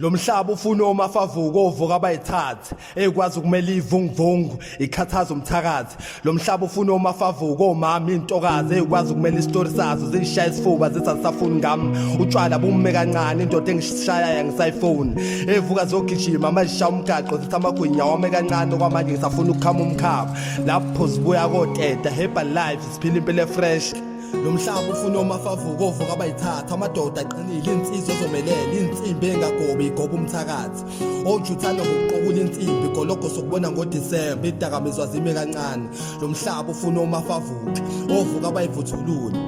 Lo mhlaba ufuna omafavuko ovuka abayithathe ekwazi ukumela ivunguvungu ikhathaza umthakathi. Lo mhlaba ufuna omafavuko omama intokazi ekwazi ukumela isitori sazo zishaya isifuba zithi asisafuni ngami. Utshwala bume kancane indoda engishaya ngisayifoni evuka zogijima manje umgaqo zithi amagwinya wame kancane okwamanje ngisafuna ukukhama umkhaba lapho zibuya koteta Herbalife siphila impilo efresh. Lo mhlaba ufuna omafavuko ovuka abayithatha amadoda aqinile insizwa ezomelela insimbi engagobi igoba umthakathi ojuthana ngokuqokula insimbi igologo sokubona ngoDisemba idakamizwa zime kancane. Lo mhlaba ufuna omafavuke ovuka abayivuthulule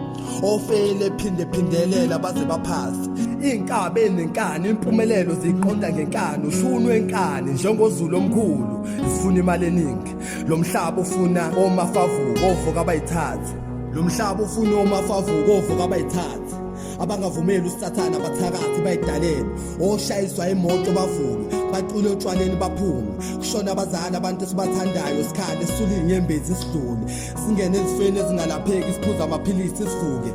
ofele phinde phindelela baze baphase inkabi enenkani impumelelo ziqonda ngenkani ushunwe enkani njengozulu omkhulu sifuna imali eningi. Lo mhlaba ufuna omafavuko ovuka abayithathe. Lo mhlaba ufuna omafavuko ovuka abayithathe abangavumeli usathana abathakathi bayidalele oshayiswa imoto bavuke bacule otshwaleni baphume kushona abazali abantu esibathandayo sikhale sisule inyembezi sidlule singene ezifeni ezingalapheki siphuze amaphilisi sivuke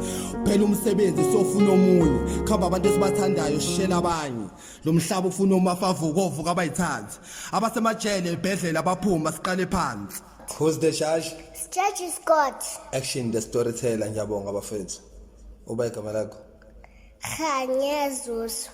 phela umsebenzi siyofuna omunye khamba abantu esibathandayo sishela abanye. Lo mhlaba ufuna omafavuko ovuka abayithathe abasemajele ebhedlela baphuma siqale phansi. Who's the judge? Judge is God. Action the storyteller. Ngiyabonga bafethu. Uba igama lakho? Khanya Zuzu.